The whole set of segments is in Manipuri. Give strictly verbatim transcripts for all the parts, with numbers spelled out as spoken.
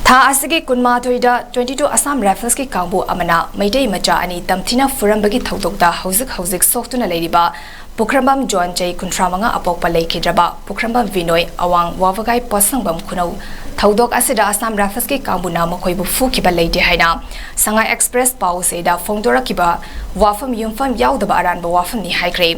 ꯊꯥ ꯑꯁꯤꯒꯤ ꯀꯨꯟꯃꯥꯊꯣꯏꯗ twenty two Assam Riflesꯀꯤ ꯀꯥꯡꯕꯨ ꯑꯃꯅ ꯃꯩꯇꯩ ꯃꯆꯥ ꯑꯅꯤ ꯇꯝꯊꯤꯅ ꯐꯨꯔꯝꯕꯒꯤ ꯊꯧꯗꯣꯛꯇ ꯍꯧꯖꯤꯛ ꯍꯧꯖꯤꯛ ꯁꯣꯛꯇꯨꯅ ꯂꯩꯔꯤꯕ ꯄꯨꯈ꯭ꯔꯝꯕꯝ ꯖꯣꯟ, ꯆꯍꯤ ꯀꯨꯟꯊ꯭ꯔꯥ ꯃꯉꯥ ꯑꯄꯣꯛꯄ ꯂꯩꯈꯤꯗ꯭ꯔꯕ ꯄꯨꯈ꯭ꯔꯝꯕꯝ ꯕꯤꯅꯣꯏ, ꯑꯋꯥꯡ ꯋꯥꯕꯒꯥꯏ ꯄꯣꯠꯁꯪꯕꯝ ꯈꯨꯅꯧ꯫ ꯊꯧꯗꯣꯛ ꯑꯁꯤꯗ Assam Riflesꯀꯤ ꯀꯥꯡꯕꯨꯅ ꯃꯈꯣꯏꯕꯨ ꯐꯨꯈꯤꯕ ꯂꯩꯇꯦ ꯍꯥꯏꯅ ꯁꯉꯥꯏ ꯑꯦꯛꯁꯄ꯭ꯔꯦꯁ ꯄꯥꯎ ꯆꯦꯗ ꯐꯣꯡꯗꯣꯔꯛꯈꯤꯕ ꯋꯥꯐꯝ ꯌꯨꯝꯐꯝ ꯌꯥꯎꯗꯕ ꯑꯔꯥꯟꯕ ꯋꯥꯐꯝꯅꯤ ꯍꯥꯏꯈ꯭ꯔꯦ꯫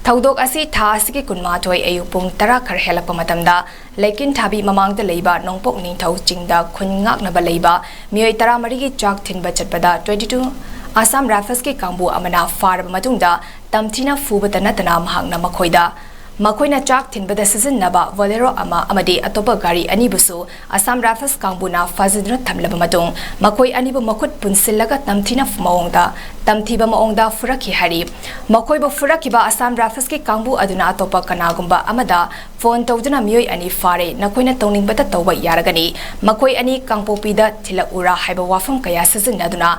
ꯊꯧꯗꯣꯛ ꯑꯁꯤ ꯊꯥ ꯑꯁꯤꯒꯤ ꯀꯨꯟꯃꯥꯊꯣꯏ ꯑꯌꯨꯛ ꯄꯨꯡ ꯇꯔꯥ ꯈꯔ ꯍꯦꯜꯂꯛꯄ ꯃꯇꯝꯗ ꯂꯩꯀꯤꯟ ꯊꯥꯕꯤ ꯃꯃꯥꯡꯗ ꯂꯩꯕ ꯅꯣꯡꯄꯣꯛ ꯅꯤꯡꯊꯧ ꯆꯤꯡꯗ ꯈꯨꯟ ꯉꯥꯛꯅꯕ ꯂꯩꯕ ꯃꯤꯑꯣꯏ ꯇꯔꯥꯃꯔꯤꯒꯤ ꯆꯥꯛ ꯊꯤꯟꯕ ꯆꯠꯄꯗ twenty two Assam Riflesꯀꯤ ꯀꯥꯡꯕꯨ ꯑꯃꯅ ꯐꯥꯔꯕ ꯃꯇꯨꯡꯗ ꯇꯝꯊꯤꯅ ꯐꯨꯕꯇ ꯅꯠꯇꯅ ꯃꯍꯥꯛꯅ ꯃꯈꯣꯏꯗ, ꯃꯈꯣꯏꯅ ꯆꯥꯛ ꯊꯤꯟꯕꯗ ꯁꯤꯖꯤꯟꯅꯕ Bolero ꯑꯃ ꯑꯃꯗꯤ ꯑꯇꯣꯞꯄ ꯒꯥꯔꯤ ꯑꯅꯤꯕꯨꯁꯨ Assam Rifles ꯀꯥꯡꯕꯨꯅ ꯐꯥꯖꯤꯟꯗꯨꯅ ꯊꯝꯂꯕ ꯃꯇꯨꯡ, ꯃꯈꯣꯏ ꯑꯅꯤꯕꯨ ꯃꯈꯨꯠ ꯄꯨꯟꯁꯤꯜꯂꯒ ꯇꯝꯊꯤꯅ ꯃꯑꯣꯡꯗ, ꯇꯝꯊꯤꯕ ꯃꯑꯣꯡꯗ ꯐꯨꯔꯛꯈꯤ ꯍꯥꯏꯔꯤ꯫ ꯃꯈꯣꯏꯕꯨ ꯐꯨꯔꯛꯈꯤꯕ Assam Riflesꯀꯤ ꯀꯥꯡꯕꯨ ꯑꯗꯨꯅ ꯑꯇꯣꯞꯄ ꯀꯅꯥꯒꯨꯝꯕ ꯑꯃꯗ ꯐꯣꯟ ꯇꯧꯗꯨꯅ ꯃꯤꯑꯣꯏ ꯑꯅꯤ ꯐꯥꯔꯦ, ꯅꯈꯣꯏꯅ ꯇꯧꯅꯤꯡꯕꯇ ꯇꯧꯕ ꯌꯥꯔꯒꯅꯤ꯫ ꯃꯈꯣꯏ ꯑꯅꯤ ꯀꯥꯡꯄꯣꯛꯄꯤꯗ ꯊꯤꯜꯂꯛꯎꯔꯥ ꯍꯥꯏꯕ ꯋꯥꯐꯝ ꯀꯌꯥ ꯁꯤꯖꯤꯟꯅꯗꯨꯅ,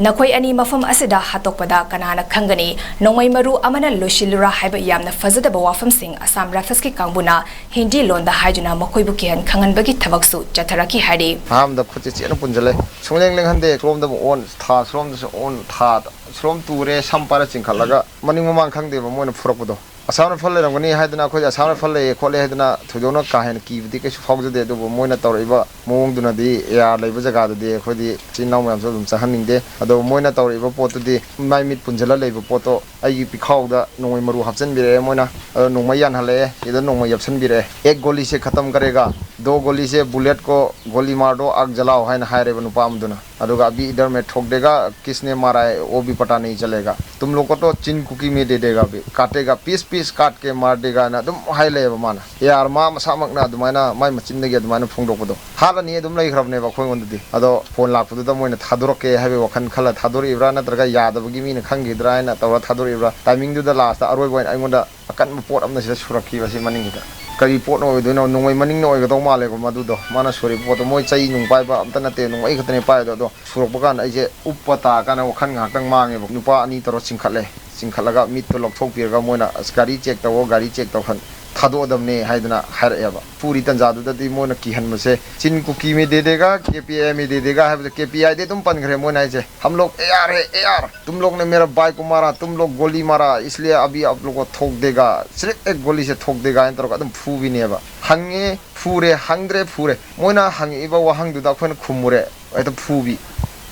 ꯅꯈꯣꯏ ꯑꯅꯤ ꯃꯐꯝ ꯑꯁꯤꯗ ꯍꯥꯠꯇꯣꯛꯄꯗ ꯀꯅꯥꯅ ꯈꯪꯒꯅꯤ? ꯅꯣꯡꯃꯩ ꯃꯔꯨ ꯑꯃꯅ ꯂꯣꯏꯁꯤꯜꯂꯨꯔꯥ ꯍꯥꯏꯕ ꯌꯥꯝꯅ ꯐꯖꯗꯕ ꯋꯥꯐꯝꯁꯤꯡ Assam Riflesꯀꯤ ꯀꯥꯡꯕꯨꯅ ꯍꯤꯟꯗꯤ ꯂꯣꯟꯗ ꯍꯥꯏꯗꯨꯅ ꯃꯈꯣꯏꯕꯨ ꯀꯤꯍꯟ ꯈꯪꯍꯟꯕꯒꯤ ꯊꯕꯛꯁꯨ ꯆꯠꯊꯔꯛꯈꯤ ꯍꯥꯏꯔꯤ꯫ ꯑꯍꯥꯟꯕꯗ ꯈꯨꯠꯁꯦ ꯆꯦꯠꯅ ꯄꯨꯟꯁꯤꯜꯂꯦ꯫ ꯁꯨꯡꯂꯦꯡ ꯂꯦꯡꯍꯟꯗꯦ꯫ ꯁꯣꯝꯗꯕꯨ ꯑꯣꯟ, ꯊꯥ, ꯁꯣꯝꯗꯁꯨ ꯑꯣꯟ, ꯊꯥ, ꯁꯣꯝ ꯇꯨꯔꯦ, ꯁꯝ ꯄꯥꯏꯔ ꯆꯤꯡꯈꯠꯂꯒ ꯃꯅꯤꯡ ꯃꯃꯥꯡ ꯈꯪꯗꯦꯕ ꯃꯣꯏꯅ ꯐꯨꯔꯛꯄꯗꯣ꯫ Assam Rifles ꯂꯩꯔꯝꯒꯅꯤ ꯍꯥꯏꯗꯅ, ꯑꯩꯈꯣꯏꯗꯤ Assam Rifles ꯂꯩꯌꯦ ꯈꯣꯠꯂꯦ ꯍꯥꯏꯗꯅ ꯊꯣꯏꯗꯣꯛꯅ ꯀꯥ ꯍꯦꯟꯅ ꯀꯤꯕꯗꯤ ꯀꯩꯁꯨ ꯐꯥꯎꯖꯗꯦ꯫ ꯑꯗꯨꯕꯨ ꯃꯣꯏꯅ ꯇꯧꯔꯛꯏꯕ ꯃꯑꯣꯡꯗꯨꯅꯗꯤ, AR ꯂꯩꯕ ꯖꯒꯥꯗꯗꯤ ꯑꯩꯈꯣꯏꯗꯤ ꯏꯆꯤꯟ ꯏꯅꯥꯎ ꯃꯌꯥꯝꯁꯨ ꯑꯗꯨꯝ ꯆꯪꯍꯟꯅꯤꯡꯗꯦ꯫ ꯑꯗꯣ ꯃꯣꯏꯅ ꯇꯧꯔꯛꯏꯕ ꯄꯣꯠꯇꯨꯗꯤ, ꯃꯥꯏ ꯃꯤꯠ ꯄꯨꯟꯁꯤꯜꯂ ꯂꯩꯕ ꯄꯣꯠꯇꯣ ꯑꯩꯒꯤ ꯄꯤꯈꯥꯎꯗ ꯅꯣꯡꯃꯩ ꯃꯔꯨ ꯍꯥꯞꯆꯤꯟꯕꯤꯔꯛꯑꯦ ꯃꯣꯏꯅ꯫ ꯑꯗꯣ ꯅꯣꯡꯃꯩ ꯌꯥꯟꯍꯜꯂꯛꯑꯦ, ꯁꯤꯗ ꯅꯣꯡꯃꯩ ꯌꯥꯞꯁꯤꯟꯕꯤꯔꯛꯑꯦ꯫ "ꯑꯦꯛ ꯒꯣꯂꯤꯁꯦ ꯈꯇꯝ ꯀꯔꯦꯒꯥ, ꯗꯣ ꯒꯣꯂꯤꯁꯦ ꯕꯨꯂꯦꯠ ꯀꯣ ꯒꯣꯂꯤ ꯃꯥꯔ ꯗꯣ, ꯑꯥꯒ ꯖꯂꯥꯎ" ꯍꯥꯏꯅ ꯍꯥꯏꯔꯦꯕ ꯅꯨꯄꯥ ꯑꯃꯗꯨꯅ꯫ ꯑꯗꯨꯒ "ꯑꯕꯤ ꯏꯗꯔ ꯃꯦ ꯊꯣꯛ ꯗꯦꯒꯥ, ꯀꯤꯁꯅꯦ ꯃꯥꯔꯥ ꯍꯦ, ꯋꯣ ꯚꯤ ꯄꯇꯥ ꯅꯍꯤ ꯆꯂꯦꯒꯥ, ꯇꯨꯝ ꯂꯣꯒ ꯀꯣ ꯇꯣ ꯆꯤꯟ ꯀꯨꯀꯤ ꯃꯦ ꯗꯦ ꯗꯦꯒꯥ, ꯚꯤ ꯀꯥꯇꯦꯒꯥ, ꯄꯤꯁ ꯄꯤꯁ ꯀꯥꯠ ꯀꯦ ꯃꯥꯔ ꯗꯦꯒꯥ" ꯍꯥꯏꯅ ꯑꯗꯨꯝ ꯍꯥꯏ ꯂꯩꯌꯦꯕ ꯃꯥꯅ꯫ AR ꯃꯥ ꯃꯁꯥꯃꯛꯅ ꯑꯗꯨꯃꯥꯏꯅ ꯃꯥꯏ ꯃꯆꯤꯟꯗꯒꯤ ꯑꯗꯨꯃꯥꯏꯅ ꯐꯣꯡꯗꯣꯛꯄꯗꯣ꯫ ꯍꯥꯠꯂꯅꯤ ꯑꯗꯨꯝ ꯂꯩꯈ꯭ꯔꯕꯅꯦꯕ ꯑꯩꯈꯣꯏꯉꯣꯟꯗꯗꯤ꯫ ꯑꯗꯣ ꯐꯣꯟ ꯂꯥꯛꯄꯗꯨꯗ ꯃꯣꯏꯅ ꯊꯥꯗꯣꯔꯛꯀꯦ ꯍꯥꯏꯕꯒꯤ ꯋꯥꯈꯜ ꯈꯜꯂ ꯊꯥꯗꯣꯔꯛꯏꯕ꯭ꯔꯥ, ꯅꯠꯇ꯭ꯔꯒ ꯌꯥꯗꯕꯒꯤ ꯃꯤꯅ ꯈꯪꯈꯤꯗ꯭ꯔꯥ ꯍꯥꯏꯅ ꯇꯧꯔ ꯊꯥꯗꯣꯔꯛꯏꯕ꯭ꯔꯥ? ꯇꯥꯏꯃꯤꯡꯗꯨꯗ ꯂꯥꯁꯇ ꯑꯔꯣꯏꯕ ꯑꯣꯏꯅ ꯑꯩꯉꯣꯟꯗ ꯑꯀꯟꯕ ꯄꯣꯠ ꯑꯃꯅ ꯁꯤꯗ ꯁꯨꯔꯛꯈꯤꯕ ꯁꯤ ꯃꯅꯤꯡꯁꯤꯗ꯫ ꯀꯔꯤ ꯄꯣꯠꯅ ꯑꯣꯏꯗꯣꯏꯅꯣ? ꯅꯣꯡꯃꯩ ꯃꯅꯤꯡꯅ ꯑꯣꯏꯒꯗꯧ ꯃꯥꯜꯂꯦꯀꯣ ꯃꯗꯨꯗꯣ꯫ ꯃꯥꯅ ꯁꯨꯔꯤꯕ ꯄꯣꯠꯇꯣ, ꯃꯣꯏ ꯆꯩ ꯅꯨꯡ ꯄꯥꯏꯕ ꯑꯝꯇ ꯅꯠꯇꯦ, ꯅꯣꯡꯃꯩ ꯈꯛꯇꯅꯦ ꯄꯥꯏꯗꯣ꯫ ꯑꯗꯣ ꯁꯨꯔꯛꯄ ꯀꯥꯟꯗ ꯑꯩꯁꯦ ꯎꯞꯄ ꯇꯥ ꯀꯥꯟꯗ ꯋꯥꯈꯜ ꯉꯥꯏꯍꯥꯛꯇꯪ ꯃꯥꯡꯉꯦꯕ꯫ ꯅꯨꯄꯥ ꯑꯅꯤ ꯇꯧꯔ ꯆꯤꯡꯈꯠꯂꯦ꯫ ꯆꯤꯡꯈꯠꯂꯒ ꯃꯤꯠꯇꯣ ꯂꯧꯊꯣꯛꯄꯤꯔꯒ ꯃꯣꯏꯅ, "ꯑꯁ, ꯒꯥꯔꯤ ꯆꯦꯛ ꯇꯧꯋꯣ, ꯒꯥꯔꯤ ꯆꯦꯛ ꯇꯧꯍꯟ-, ꯊꯥꯗꯣꯛꯑꯗꯕꯅꯦ ꯍꯥꯏꯗꯅ ꯍꯥꯏꯔꯛꯑꯦꯕ꯫ ꯐꯨꯔꯤ ꯇꯟꯖꯥꯗꯨꯗꯗꯤ ꯃꯣꯏꯅ ꯀꯤꯍꯟꯕꯁꯦ, "ꯆꯤꯟ ꯀꯨꯀꯤ ꯃꯤ ꯗꯦ ꯗꯦꯒ, ꯀꯦ ꯄꯤ ꯑꯥꯏ ꯃꯤ ꯗꯦ ꯗꯦꯒ" ꯍꯥꯏꯕꯗ ꯀꯦ ꯄꯤ ꯑꯥꯏꯗꯤ ꯑꯗꯨꯝ ꯄꯟꯈ꯭ꯔꯦ ꯃꯣꯏꯅ ꯍꯥꯏꯁꯦ꯫ "ꯍꯝ ꯂꯣꯒ ꯑꯦ ꯑꯥꯔ ꯍꯦ, ꯑꯦ ꯑꯥꯔ, ꯇꯨꯝ ꯂꯣꯒ ꯅꯦ ꯃꯦꯔꯥ ꯚꯥꯏ ꯀꯣ ꯃꯥꯔꯥ, ꯇꯨꯝ ꯂꯣꯒ ꯒꯣꯂꯤ ꯃꯥꯔꯥ, ꯏꯁꯂꯤꯌꯦ ꯑꯕꯤ ꯑꯥꯞ ꯂꯣꯒ ꯀꯣ ꯊꯣꯛ ꯗꯦꯒꯥ, ꯁꯤꯔꯤꯐ ꯑꯦꯛ ꯒꯣꯂꯤ ꯁꯦ ꯊꯣꯛ ꯗꯦꯒꯥ" ꯍꯥꯏꯅ ꯇꯧꯔꯒ ꯑꯗꯨꯝ ꯐꯨꯕꯤꯅꯦꯕ꯫ ꯍꯪꯉꯦ, ꯐꯨꯔꯦ, ꯍꯪꯗ꯭ꯔꯦ, ꯐꯨꯔꯦ꯫ ꯃꯣꯏꯅ ꯍꯪꯉꯛꯏꯕ ꯋꯥꯍꯪꯗꯨꯗ ꯑꯩꯈꯣꯏꯅ ꯈꯨꯝꯃꯨꯔꯦ, ꯍꯦꯛꯇ ꯐꯨꯕꯤ꯫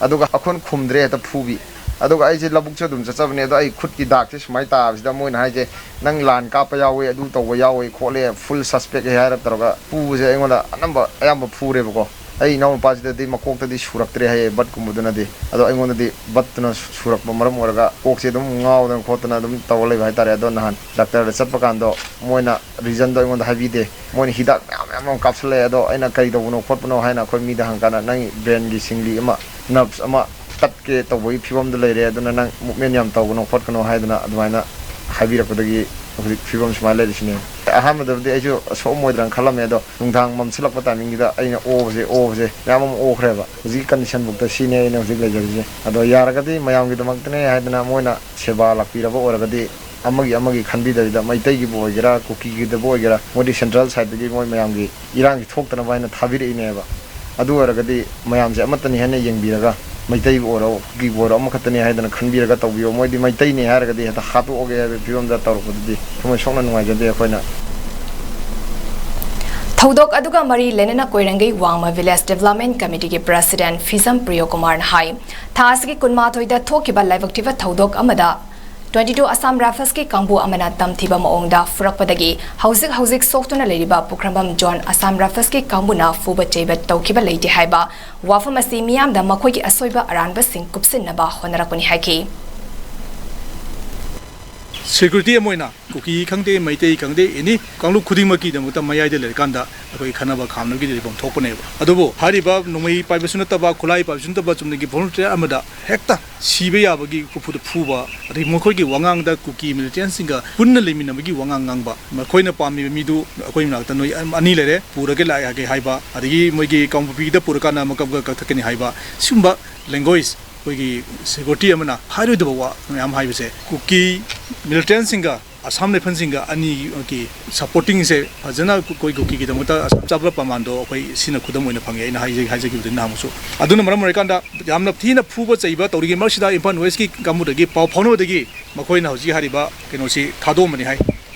ꯑꯗꯨꯒ ꯑꯩꯈꯣꯏꯅ ꯈꯨꯝꯗ꯭ꯔꯦ, ꯍꯦꯛꯇ ꯐꯨꯕꯤ꯫ ꯑꯗꯨꯒ ꯑꯩꯁꯦ ꯂꯧꯕꯨꯛꯁꯨ ꯑꯗꯨꯝ ꯆꯠꯆꯕꯅꯦ, ꯑꯗꯣ ꯑꯩ ꯈꯨꯠꯀꯤ ꯗꯥꯛꯁꯦ ꯁꯨꯃꯥꯏꯅ ꯇꯥꯕꯁꯤꯗ ꯃꯣꯏꯅ ꯍꯥꯏꯁꯦ, "ꯅꯪ ꯂꯥꯟ ꯀꯥꯞꯄ ꯌꯥꯎꯋꯦ, ꯑꯗꯨ ꯇꯧꯕ ꯌꯥꯎꯋꯦ ꯈꯣꯠꯂꯦ, ꯐꯨꯜ ꯁꯁꯄꯦꯛ" ꯍꯥꯏꯔꯞ ꯇꯧꯔꯒ ꯐꯨꯕꯁꯦ ꯑꯩꯉꯣꯟꯗ ꯑꯅꯝꯕ ꯑꯌꯥꯝꯕ ꯐꯨꯔꯦꯕꯀꯣ꯫ ꯑꯩ ꯏꯅꯥꯎꯅꯨꯄꯥꯁꯤꯗꯗꯤ ꯃꯀꯣꯛꯇꯗꯤ ꯁꯨꯔꯛꯇ꯭ꯔꯦ ꯍꯥꯏꯌꯦ, ꯕꯠꯀꯨꯝꯕꯗꯨꯅꯗꯤ꯫ ꯑꯗꯣ ꯑꯩꯉꯣꯟꯗꯗꯤ ꯕꯠꯇꯨꯅ ꯁꯨꯔꯛꯄ ꯃꯔꯝ ꯑꯣꯏꯔꯒ ꯀꯣꯛꯁꯦ ꯑꯗꯨꯝ ꯉꯥꯎꯗꯅ ꯈꯣꯠꯇꯅ ꯑꯗꯨꯝ ꯇꯧꯔ ꯂꯩꯕ ꯍꯥꯏꯇꯥꯔꯦ꯫ ꯑꯗꯣ ꯅꯍꯥꯟ ꯗꯥꯛꯇꯔꯗ ꯆꯠꯄ ꯀꯥꯟꯗꯣ ꯃꯣꯏꯅ ꯔꯤꯖꯟꯗꯣ ꯑꯩꯉꯣꯟꯗ ꯍꯥꯏꯕꯤꯗꯦ꯫ ꯃꯣꯏꯅ ꯍꯤꯗꯥꯛ ꯃꯌꯥꯝ ꯃꯌꯥꯝ ꯑꯃ ꯀꯥꯞꯁꯜꯂꯛꯑꯦ꯫ ꯑꯗꯣ ꯑꯩꯅ ꯀꯔꯤ ꯇꯧꯕꯅꯣ ꯈꯣꯠꯄꯅꯣ ꯍꯥꯏꯅ ꯑꯩꯈꯣꯏ ꯃꯤꯗ ꯍꯪꯉꯀꯥꯟꯗ, "ꯅꯪꯒꯤ ꯕ꯭ꯔꯦꯟꯒꯤ ꯁꯤꯡꯂꯤ ꯑꯃ, ꯅꯔꯚꯁ ꯑꯃ ꯇꯠꯀꯦ ꯇꯧꯕꯒꯤ ꯐꯤꯕꯝꯗ ꯂꯩꯔꯦ, ꯑꯗꯨꯅ ꯅꯪ ꯃꯨꯞꯃꯦꯟ ꯌꯥꯝ ꯇꯧꯒꯅꯣ ꯈꯣꯠꯀꯅꯣ" ꯍꯥꯏꯗꯅ ꯑꯗꯨꯃꯥꯏꯅ ꯍꯥꯏꯕꯤꯔꯛꯄꯗꯒꯤ ꯍꯧꯖꯤꯛ ꯐꯤꯕꯝ ꯁꯨꯃꯥꯏꯅ ꯂꯩꯔꯤꯁꯤꯅꯦ꯫ ꯑꯍꯥꯟꯕꯗꯕꯨꯗꯤ ꯑꯩꯁꯨ ꯁꯣꯛꯑꯝꯃꯣꯏꯗ꯭ꯔꯅ ꯈꯜꯂꯝꯃꯦ, ꯑꯗꯣ ꯅꯨꯡꯗꯥꯡ ꯃꯝꯁꯤꯜꯂꯛꯄ ꯇꯥꯏꯃꯤꯡꯁꯤꯗ ꯑꯩꯅ ꯑꯣꯕꯁꯦ, ꯑꯣꯕꯁꯦ ꯃꯌꯥꯝ ꯑꯃ ꯑꯣꯈ꯭ꯔꯦꯕ꯫ ꯍꯧꯖꯤꯛꯀꯤ ꯀꯟꯗꯤꯁꯟꯐꯥꯎꯗ ꯁꯤꯅꯦ ꯑꯩꯅ ꯍꯧꯖꯤꯛ ꯂꯩꯖꯔꯤꯁꯦ꯫ ꯑꯗꯣ ꯌꯥꯔꯒꯗꯤ ꯃꯌꯥꯝꯒꯤꯗꯃꯛꯇꯅꯦ ꯍꯥꯏꯗꯅ ꯃꯣꯏꯅ ꯁꯦꯕꯥ ꯂꯥꯛꯄꯤꯔꯕ ꯑꯣꯏꯔꯒꯗꯤ, ꯑꯃꯒꯤ ꯑꯃꯒꯤ ꯈꯟꯕꯤꯗꯕꯤꯗ, ꯃꯩꯇꯩꯒꯤꯕꯨ ꯑꯣꯏꯒꯦꯔꯥ, ꯀꯨꯀꯤꯒꯤꯗꯕꯨ ꯑꯣꯏꯒꯦꯔꯥ, ꯃꯣꯏꯗꯤ ꯁꯦꯟꯇ꯭ꯔꯦꯜ ꯁꯥꯏꯠꯇꯒꯤ ꯃꯣꯏ ꯃꯌꯥꯝꯒꯤ ꯏꯔꯥꯡꯁꯤ ꯊꯣꯛꯇꯅꯕ ꯍꯥꯏꯅ ꯊꯥꯕꯤꯔꯛꯏꯅꯦꯕ꯫ ꯑꯗꯨ ꯑꯣꯏꯔꯒꯗꯤ ꯃꯌꯥꯝꯁꯦ ꯑꯃꯠꯇꯅꯤ ꯍꯥꯏꯅ ꯌꯦꯡꯕꯤꯔꯒ, ꯃꯩꯇꯩꯕꯨ ꯑꯣꯏꯔꯣ, ꯀꯨꯀꯤꯕꯨ ꯑꯣꯏꯔꯣ, ꯑꯃꯈꯛꯇꯅꯤ ꯍꯥꯏꯗꯅ ꯈꯟꯕꯤꯔꯒ ꯇꯧꯕꯤꯌꯣ꯫ ꯃꯣꯏꯗꯤ ꯃꯩꯇꯩꯅꯤ ꯍꯥꯏꯔꯒꯗꯤ ꯍꯦꯛꯇ ꯍꯥꯠꯇꯣꯛꯑꯒꯦ ꯍꯥꯏꯕꯒꯤ ꯐꯤꯕꯝꯗ ꯇꯧꯔꯛꯄꯗꯨꯗꯤ ꯊꯃꯣꯏ ꯁꯣꯛꯅ ꯅꯨꯡꯉꯥꯏꯖꯗꯦ ꯑꯩꯈꯣꯏꯅ꯫ ꯊꯧꯗꯣꯛ ꯑꯗꯨꯒ ꯃꯔꯤ ꯂꯩꯅꯅ ꯀꯣꯏꯔꯦꯡꯒꯩ ꯋꯥꯡꯃ ꯚꯤꯂꯦꯖ ꯗꯤꯚꯦꯂꯞꯃꯦꯟ ꯀꯃꯤꯇꯤꯒꯤ ꯄ꯭ꯔꯁꯤꯗꯦꯟꯠ ꯐꯤꯖꯝ ꯄ꯭ꯔꯤꯌꯣꯀꯨꯃꯥꯔꯅ ꯍꯥꯏ, ꯊꯥ ꯑꯁꯤꯒꯤ ꯀꯨꯟꯃꯥꯊꯣꯏꯗ ꯊꯣꯛꯈꯤꯕ ꯂꯥꯏꯕꯛ ꯊꯤꯕ ꯊꯧꯗꯣꯛ ꯑꯃꯗ twenty two Assam Riflesꯀꯤ ꯀꯥꯡꯕꯨ ꯑꯃꯅ ꯇꯝꯊꯤꯕ ꯃꯑꯣꯡꯗ ꯐꯨꯔꯛꯄꯗꯒꯤ ꯍꯧꯖꯤꯛ ꯍꯧꯖꯤꯛ ꯁꯣꯛꯇꯨꯅ ꯂꯩꯔꯤꯕ ꯄꯨꯈ꯭ꯔꯝꯕꯝ Zone Assam Riflesꯀꯤ ꯀꯥꯡꯕꯨꯅ ꯐꯨꯕ ꯆꯩꯕ ꯇꯧꯈꯤꯕ ꯂꯩꯇꯦ ꯍꯥꯏꯕ ꯋꯥꯐꯝ ꯑꯁꯤ ꯃꯤꯌꯥꯝꯗ ꯃꯈꯣꯏꯒꯤ ꯑꯁꯣꯏꯕ ꯑꯔꯥꯟꯕꯁꯤꯡ ꯀꯨꯞꯁꯤꯟꯅꯕ ꯍꯣꯠꯅꯔꯛꯄꯅꯤ ꯍꯥꯏꯈꯤ꯫ ꯁꯦꯀ꯭ꯌꯨꯔꯤꯇꯤ ꯑꯃ ꯑꯣꯏꯅ ꯀꯨꯀꯤ ꯈꯪꯗꯦ, ꯃꯩꯇꯩ ꯈꯪꯗꯦ, ꯑꯦꯅꯤ ꯀꯥꯡꯂꯨꯞ ꯈꯨꯗꯤꯡꯃꯛꯀꯤꯗꯃꯛꯇ ꯃꯌꯥꯏꯗ ꯂꯩꯔꯀꯥꯟꯗ ꯑꯩꯈꯣꯏ ꯈꯟꯅꯕ ꯈꯥꯝꯅꯕꯒꯤꯗꯤ ꯂꯩꯐꯝ ꯊꯣꯛꯄꯅꯦꯕ꯫ ꯑꯗꯨꯕꯨ ꯍꯥꯏꯔꯤꯕ ꯅꯣꯡꯃꯩ ꯄꯥꯏꯕꯁꯨ ꯅꯠꯇꯕ, ꯈꯨꯠꯂꯥꯏ ꯄꯥꯏꯕꯁꯨ ꯅꯠꯇꯕ, ꯆꯨꯝꯅꯒꯤ ꯚꯣꯂꯨꯟꯇꯤꯌꯔ ꯑꯃꯗ ꯍꯦꯛꯇ ꯁꯤꯕ ꯌꯥꯕꯒꯤ ꯈꯨꯐꯨꯗ ꯐꯨꯕ, ꯑꯗꯒꯤ ꯃꯈꯣꯏꯒꯤ ꯋꯥꯉꯥꯡꯗ ꯀꯨꯀꯤ ꯃꯤꯂꯤꯇꯦꯟꯁꯤꯡꯒ ꯄꯨꯟꯅ ꯂꯩꯃꯤꯟꯅꯕꯒꯤ ꯋꯥꯉꯥꯡ ꯉꯥꯡꯕ, ꯃꯈꯣꯏꯅ ꯄꯥꯝꯃꯤꯕ ꯃꯤꯗꯨ ꯑꯩꯈꯣꯏ ꯃꯅꯥꯛꯇ ꯅꯣꯏ ꯑꯅꯤ ꯂꯩꯔꯦ, ꯄꯨꯔꯒ ꯂꯥꯛꯑꯒꯦ ꯍꯥꯏꯕ, ꯑꯗꯒꯤ ꯃꯣꯏꯒꯤ ꯀꯥꯡꯄꯣꯛꯄꯤꯗ ꯄꯨꯔꯀꯥꯟꯗ ꯃꯀꯛ ꯃꯀꯛ ꯀꯛꯊꯠꯀꯅꯤ ꯍꯥꯏꯕ, ꯁꯤꯒꯨꯝꯕ ꯂꯦꯡꯒ꯭ꯋꯦꯖ ꯑꯩꯈꯣꯏꯒꯤ ꯁꯦꯀ꯭ꯌꯨꯔꯤꯇꯤ ꯑꯃꯅ ꯍꯥꯏꯔꯣꯏꯗꯕ ꯋꯥ ꯃꯌꯥꯝ ꯍꯥꯏꯕꯁꯦ ꯀꯨꯀꯤ ꯃꯤꯂꯤꯇꯦꯟꯁꯤꯡꯒ ꯑꯁꯥꯝ ꯔꯥꯏꯐꯜꯁꯤꯡꯒ ꯑꯅꯤꯒꯤ ꯁꯄꯣꯔꯇꯤꯡꯁꯦ ꯐꯖꯅ ꯑꯩꯈꯣꯏ ꯀꯨꯀꯤꯒꯤꯗꯃꯛꯇ ꯑꯁꯥꯝ ꯆꯥꯕꯂ ꯄ꯭ꯔꯃꯥꯟꯗꯣ ꯑꯩꯈꯣꯏ ꯁꯤꯅ ꯈꯨꯗꯝ ꯑꯣꯏꯅ ꯐꯪꯉꯦ, ꯑꯩꯅ ꯍꯥꯏꯖ-, ꯍꯥꯏꯖꯈꯤꯕꯗꯨ ꯅꯍꯥꯟꯃꯨꯛꯁꯨ꯫ ꯑꯗꯨꯅ ꯃꯔꯝ ꯑꯣꯏꯔꯀꯥꯟꯗ ꯌꯥꯝꯅ ꯊꯤꯅ ꯐꯨꯕ ꯆꯩꯕ ꯇꯧꯔꯤꯉꯩ ꯃꯔꯛꯁꯤꯗ ꯏꯝꯐꯥꯜ ꯋꯦꯁꯀꯤ ꯀꯥꯡꯕꯨꯗꯒꯤ ꯄꯥꯎ ꯐꯥꯎꯅꯕꯗꯒꯤ ꯃꯈꯣꯏꯅ ꯍꯧꯖꯤꯛ ꯍꯥꯏꯔꯤꯕ ꯀꯩꯅꯣꯁꯤ ꯊꯥꯗꯣꯛꯑꯝꯕꯅꯤ ꯍꯥꯏ꯫